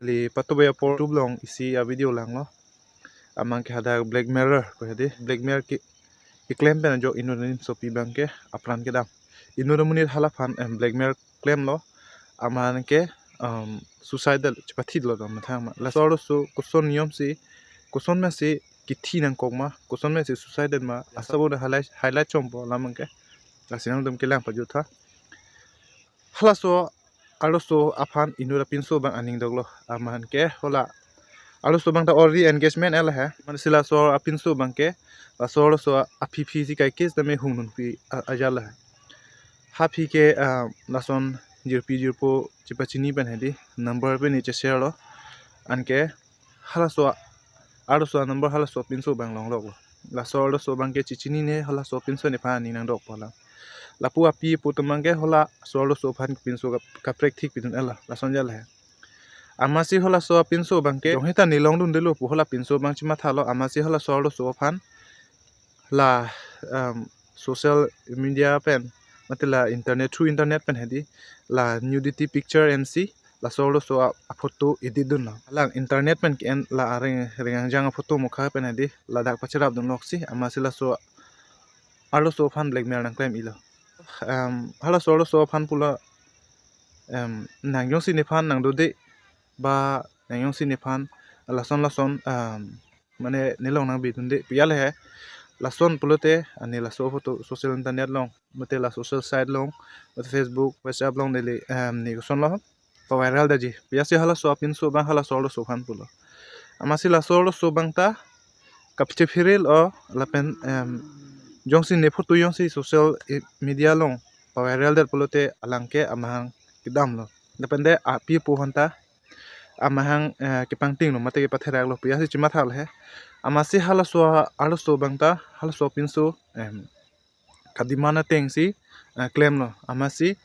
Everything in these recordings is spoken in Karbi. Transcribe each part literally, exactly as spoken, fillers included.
Ili patu baya por YouTube along isi a-video langlo. Amat ke hadak blackmailer pu hedi. Blackmail ke, keklem pen ajok inut anim sopi abangke apran kedam. Inut amonit halaphan, em, blackmail klemlo. Amat ke, em, suicidal chepathilo do methang ma. Laso arloso koson niyom si, koson ma si kithi nangkok ma, koson ma si suicidal ma, asabo na highlight, highlight chompo alam abangke. Lasi nangtum kelang pajut tha. Halaso arloso aphan inut apinso abang aning doklo. Amat ke hala arloso abang ta already engagement el he. Amat si laso apinso abangke laso arloso aphi aphi si kaiketa me hung nunpi a-, ajal he. Ha aphi ke, ah, lason jirpi jirpo chepachini pen hedi number pen ne che-share lo. Anke halaso arloso a-number halaso apinso abang longloklo. Laso arloso abangke chechinine halaso apinso nephan aning nangdokpo la. Lapu api apo atum abangke halaso arloso aphan pinso kap-, kaprek thik pidun el lason ajal he. Amat si halaso apinso abangke jonghe ta ne longdundelo pu hala pinso abang chemathalo. Amat si halaso arloso aphan la, um, social media pen mate la internet, through internet pen hedi la nudity picture and si laso arloso a, a-photo edit dunlo. Alang internet pen ke-en la areng rengangjang a-photo mokha pen hedi ladak pacherap dunlok si amat si laso arloso aphan blackmail nangklem-ilo. Um, halaso arloso aphan pulo, um, nang jongsi nephan nangdode ba nang jongsi nephan lason lason, um, mane ne long nangbi dunde pu ajal he. Lason pulote, ah, ne laso photo social internet along mate la social site along mate Facebook, WhatsApp along neli, em, ne kosonlo pa-viral detji pu ajal si halaso apinso abang halaso arloso aphan pulo. Amat si laso arloso abang ta kapchephirilo lapen, em, jongsi ne photo jongsi social, eh, media along pa-viral det pulote alang ke amahang kedamlo. Lapen de api apo aphan ta amahang, eh, kepangtinglo mate kepatheraklo pu ajal si chemathalo he. Amat si halaso arloso abang ta halaso apinso, em, ka-demand ateng si, eh, klemlo. Amat si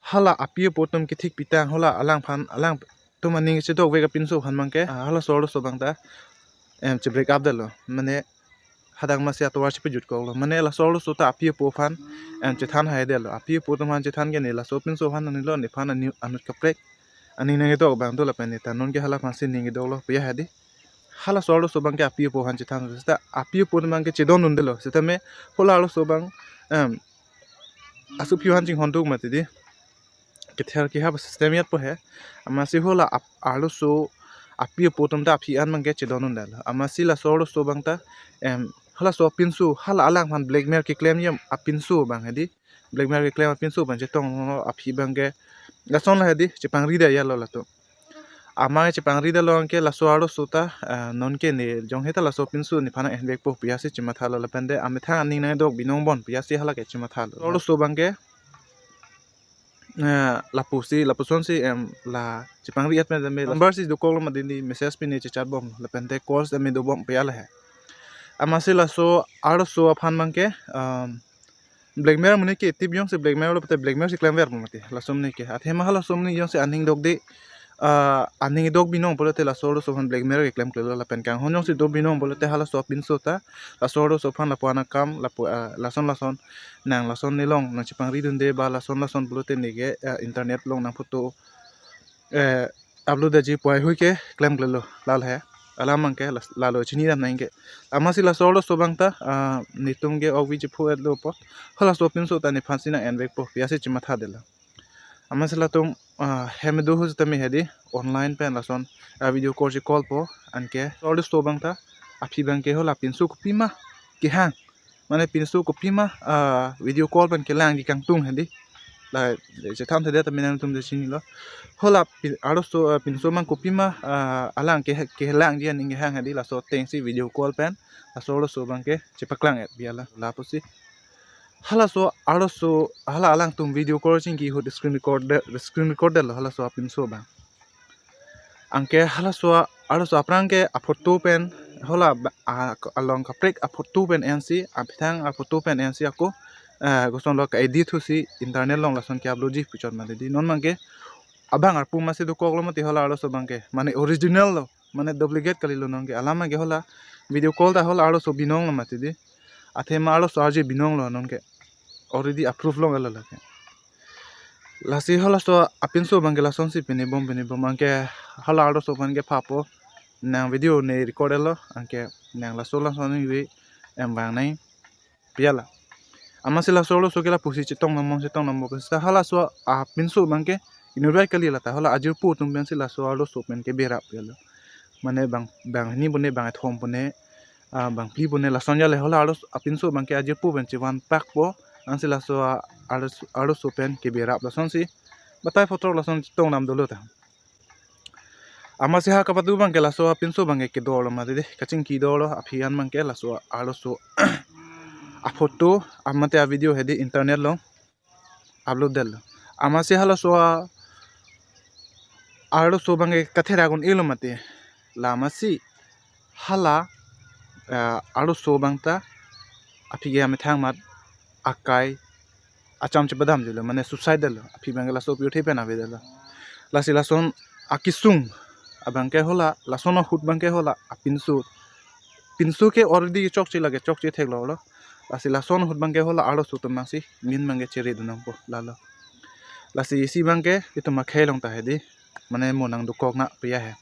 hala api apo atum kethik pitang hala alangphan alangtum aning chedokvek apinso aphan abangke, ah, halaso arloso abang ta, em, che-break up detlo. Mane hadak amat si atovar chepajutkoklo. Mane laso arloso ta api apo aphan, em, chethan hai detlo. Api apo atum aphan chethan ke ne laso apinso aphan aninglo, nephan ani anut kaprek aning nangkedok abang do lapen ne ta non ke halaphan si ning kedoklo pu ajal hedi. Halaso arloso abangke api apo aphan chethan seta api apo atum abangke chedondundelo. Setame hala arloso abang, em, asu aphi aphan chinghon duk mati di. Kether kehap system ajatpo he. Amat si hala ap-, arloso api apo atum ta aphi an abangke chedondundelo. Amat si laso arloso abang ta, em, halaso apinso hala alangphan blackmail keklemji apinso abang hedi. Blackmail keklem apinso aphan chetonglo aphi abangke. Lason la hedi chepangri det ajatlo latum. Amat chepangri detlo anke laso arloso ta, ah, non ke ne jonghe ta laso apinso nephan envekpo pu ajal si chemathalo lapen de amethang aning nangdok binong bon pu ajal si hala ke chemathalo. Arloso abangke, eh, lapusi, lapuson si, em, la chepangri at pen de me number si dokoklo mati di message pen ne chechat bom lapen de calls de me dobom pu ajal he. Amat si laso arloso aphan abangke, um, blackmail amonit ke tip jongsi blackmail lo pute blackmail si klemverpo mati. Laso amonit ke. Athema halaso amonit jongsi aning dokde, ah, aning dok binong pulote laso arloso aphan blackmail keklem klelo lapen kanghon jongsi do binong pulote halaso apinso ta laso arloso aphan lapu-an akam lapu, ah, lason lason nang lason ne long nang chepangridunde ba lason lason pulote neke, ah, internet along nang photo, eh, upload detji pu haihui keklem klelo lal he. Alam abangke las-, lalo chinidam nangke. Amat si laso arloso abang ta, ah, netum ke ok vi chepho-etlo apot halaso apinso ta nephan si nang envekpo pu ajal si chemathadetlo. Amat si latum, ah, hem do hu sitame hedi online pen lason, ah, video call si callpo anke arloso abang ta aphi abangke hala pinso kopima kehang mane pinso kopima, ah, video call pen kelangji kangtung hedi. La chethan thedet ta me nangtum chinilo. Hala pi-, arloso, ah, pinso abang kopima, ah, alang ke, kelangji aning kehang hedi laso ateng si video call pen laso arloso abangke chepaklang-et pi ajal. Lapusi halaso arloso hala alangtum video call chingki ahut screen record de, screen record detlo halaso apinso abang. Anke halaso arloso aphrang ke aphoto pen hala ba-, a-, along kaprek aphoto pen ensi, apithang aphoto pen ensi ako, eh, kosonlo ka-edit husi internet along lason ke-uploadji puchot mati di. Non abangke abang arpu amatsi dokoklo mati hala arloso abangke. Mane original lo, mane duplicate kalilo non ke. Alam abangke hala video call ta hala arloso binonglo mati di. Athema arloso arje binonglo non ke. Already approve long elo lake. Lasi halaso apinso abangke lasonsi pini bom pini bom anke hala arloso abangke phapo nang video ne record lo anke nang laso lason ningve em vang nai pia la. Amatsi laso arloso ke lapusi chetong nangmon chetong nangmon ke seta halaso apinso abangke inutvet kali lata hala ajirpo atum pensi laso arloso pen keberap pia lo. Mane bang bang hini pune bang ethom pune ah, bang phli pune lason jale hala arloso apinso abangke ajirpo pen chevan pakpo ansi laso a- arloso arloso pen keberap lasonsi batai photo lason chetong nam dolo ta. Amatsi ha kapatu abangke laso apinso abangke kedo lo mati de kachingki do lo aphi an abangke laso arloso aphoto amate avideo hedi internet lo upload del. Amatsi halaso a- arloso abangke katherak un-e lo mati. La amatsi hala ah, arloso abang ta aphi ke amethang amat akai acham chepadam jilo mane suicide del aphi abangke laso pirthe pen ave del. Lasi lason akesung abangke hala lason ahut abangke hala apinso pinso ke already chokche lake chokche theklong lo. Lasi lason ahut abangke hala arloso atum abangsi min abangke chere dun nangpo lalo. Lasi isi abangke itum akhei along ta hedi mane mo nang dokok na pia he.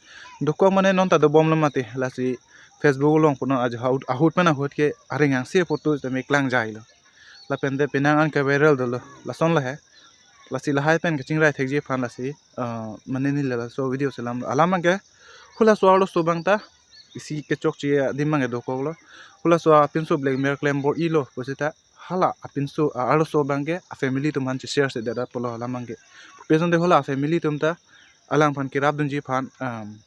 Dokok mane non ta dobom lo mati lasi Facebook along puno ajo ahut ahut pen ahut ke areng angse photo tame klang jai lo. Lapen te penang an ke viral dolo lason la he. Lasi lahai pen kachingrai thekji aphan lasi ah, mane neli laso video selam lo. Alam abangke halaso arloso abang ta isi kechokche adim abangke dokok lo. Halaso apinso blackmail klem bor-i lo pusita hala apinso ah, arloso abangke a family atum aphan cheshare se dada pulo hala abangke. Pupe sonte hala a family atum ta alangphan kerap dunji aphan um,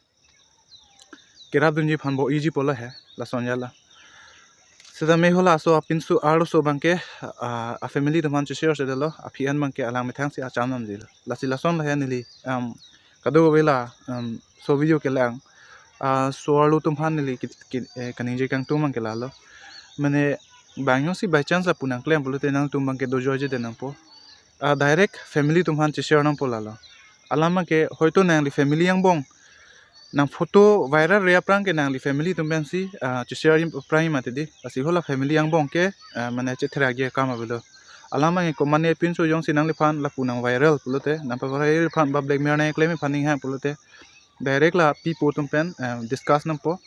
kerap dunji aphan bor-iji pulo he lason jala. Seta me halaso apinso arloso abangke ah, a family atum aphan cheshare se dalo aphi an abangke alang methangsi acham nam jilo. Lasi lason la he neli um, kadokave la um, so video kelang ah, so arlo atum aphan neli ki- ki- eh, kaningje kangtung abangke lalo. Mane bang jongsi by chance apu nang klem pulote nangtum abangke dojoijedet nangpo. Ah, direct family atum aphan cheshare nangpo lalo. Alam abangke hoito nangli family angbong nang photo viral re aphrang ke nangli family atum pensi ah, cheshare aphrang mati di. Lasi hala family angbong ke ah, mane chetherakji akam avelo. Alam abangke komane pinso jongsi nangliphan lapu nang viral pulote nang pa viral aphan ba blackmail nang klem aphan ning hang pulote direct la pipo atum pen eh, discuss nangpo,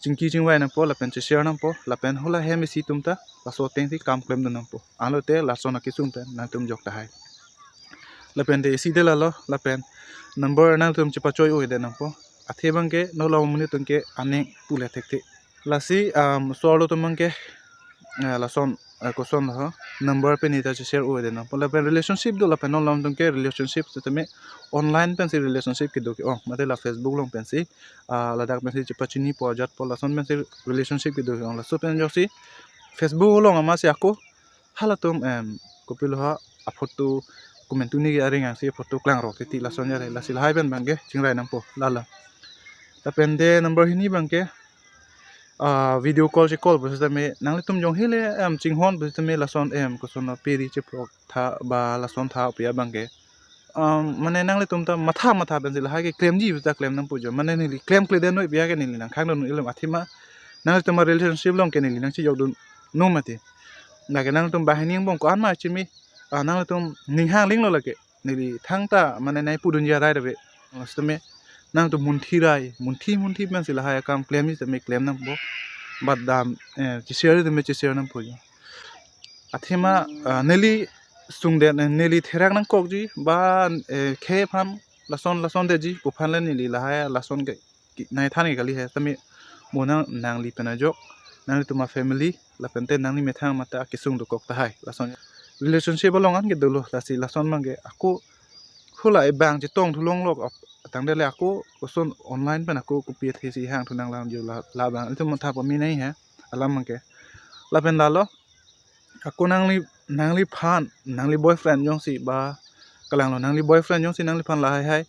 chingki chingvai nangpo lapen cheshare nangpo lapen hala hem isi atum ta laso atengsi kam klem dun nangpo. Anlote lason akesung pen nangtum jok tahai. Lapen te isi de lalo lapen number nangtum chepachoi-o-edet nangpo. Athe abangke non la amonit atum ke aning pule thekthe. Lasi um, so arlo atum abangke eh, lason eh, koson ho number pen ita cheshare-o-edet nangpo lapen relationship do lapen non la amonit atum ke relationship setame online pensi relationship kedo ke-ong mate la Facebook along pensi ah, ladak pensi chepachinipo ajatpo lason pensi relationship kedo ke-ong laso pen jongsi Facebook along amatsi ako halatum em kopilo ha aphoto komantu ni ke areng angse photo klangrok titi lason jare lasi lahai pen abangke chingrai nangpo lalo. Lapen te number hini abangke ah, video call si call pusitame nanglitum jong hele em chinghon pusitame lason em koson peri cheprok tha ba lason tha pia abangke um, mane nanglitum ta matha matha pensi lahai ke klemji ta klem nangpo jo mane neli klemkledet noi pia ke neli nang khang dun ilum athema nanglitum relationship along ke neli nang chejok dun no mati. Lake nangtum banghini angbong ko-an ma chimi ah, nangtum ning hang linglo lake neli thangta mane nai pudunji arai rave. Lasi tame nangtum munthi rai munthi munthi pensi lahai akam klemji tame klem nangpo. Bat dam eh, cheshare tame cheshare nangpo jo. Athema ah, neli sungdet eh, neli therak nangkokji ba eh, khei aphan lason lason detji pu aphan le neli lahai lason ke ki- nai than ke kali he tame mo nang nangli pen ajok nanglitum a family lapen te nangli methang mate akesung dokok tahai lason relationship along an ke dolo lasi lason abangke ako hala ebang chetong thulong lok ap- tangdet le ako koson online pen ako kopi athesi hang thu nanglam jo la la abang itum matha pame nai he alam abangke lapen lalo ako nangli nangliphan nangli boyfriend jongsi ba kalanglo nangli boyfriend jongsi nangliphan lahai hai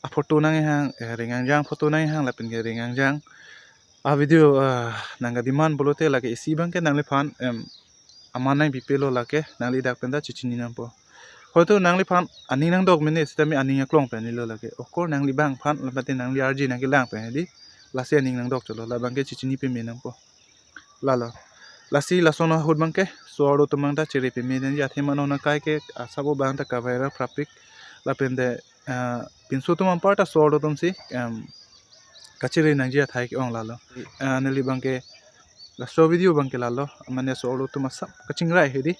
aphoto nang hang eh, ringangjang photo nang hang lapen ke ringangjang a video ah, nang ka demand pulote lake isi abangke nangliphan em aman nang bipelo lake nangli dak penta chechini nangpo. Hoito nangliphan aning nangdok mene sitame aning aklong pen nilo lake okor nangli bang aphan lapen te nangli arji nang kelang pen di lasi aning nangdok cholo labangke chechini peme nangpo. Lalo lasi lason ahut abangke so arlo atum abang ta chere peme nangji athema non akai ke asabo abang ta ka viral prapik Lapen te, ah, pinso atum anparta so-arlo atumsi, em, kachere nangji athai ke-ong lalo. Ah, neli abangke laso video abangke lalo, mane so-arlo atum asap kachingrai hedi.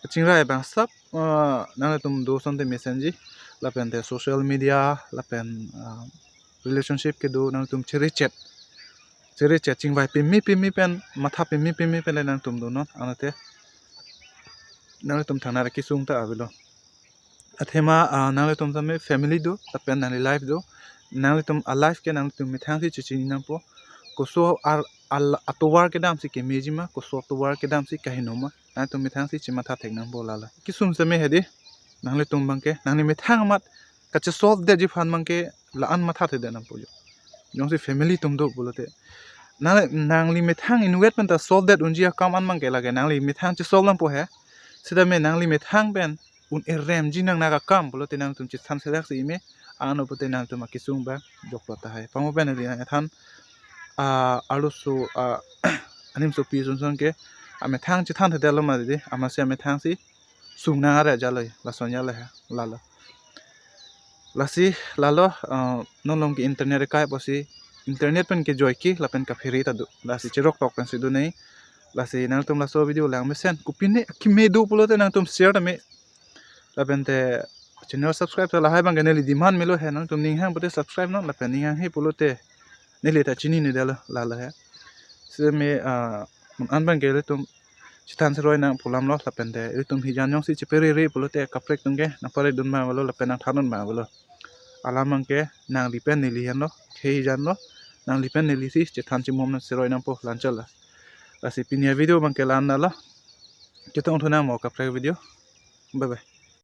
Kachingrai abang asap, ah, nangtum do asonte mesenji. Lapen te social media, lapen, ah, relationship kedo nangtum chere chet. Chere chet chingvai pimi pimi pen, matha pimi pimi pen le nangtum donon, anate nangtum thangnat akesung ta avelo. Athema, ah, nanglitum tame family do, lapen nangli life do. Nanglitum a-life ke nanglitum methangsi chechini nangpo. Koso ar-, al-, atovar kedamsi kemejima, koso atovar kedamsi kahinoma. Nangtum methangsi chematha thek nangpo lalo. Kesung tame hedi, nanglitum abangke, nangli methang amat kache-solve detji aphan abangke la-an matha thedet nangpo jo. Jongsi family atum do pulote. Nang, nangli methang inutvet pen ta solve det unji akam an abangke lake nangli methang che-solve nangpo he. Sitame nangli methang pen un-eremji nangnak akam pulote nangtum chethan sedak si ime, ano pulote nangtum akesung abang joklo tahai. Pamo pen neli nang-ethan, ah, arloso, ah, animsopi ason ason ke amethang chethan thedetlo ma didi, amatsi amethangsi sung nang are jalo, lason jalo he, lalo. Lasi, lalo, ah, non along ke internet akai apotsi, internet pen kejoi ke, lapen kaphere ta do. Lasi cherok tok pensi do nei. Lasi nangtum laso video lang mesen, kopine keme do pulote nangtum share tame. Lapen te channel subscribe ta lahai abangke neli demand melo he, nangtum ning hang pulote subscribe non, lapen ning hanghe pulote neli ta chinine detlo lalo he. Sitame, ah, mun an abangke ilitum chethan seroi nangpo alam lo, lapen te ilitum hijan jongsi cheperere pulote kaprek atum ke nangparedun abang avelo, lapen nangthandun abang avelo. Alam abangke nangli pen neli henlo, khei hijan lo, nangli pen nelisi chethan chimom nang seroi nangpo, la-anchot lo. Lasi pini avideo abangke la-an lo. Chetongthu nang mo kaprek video. Bye bye.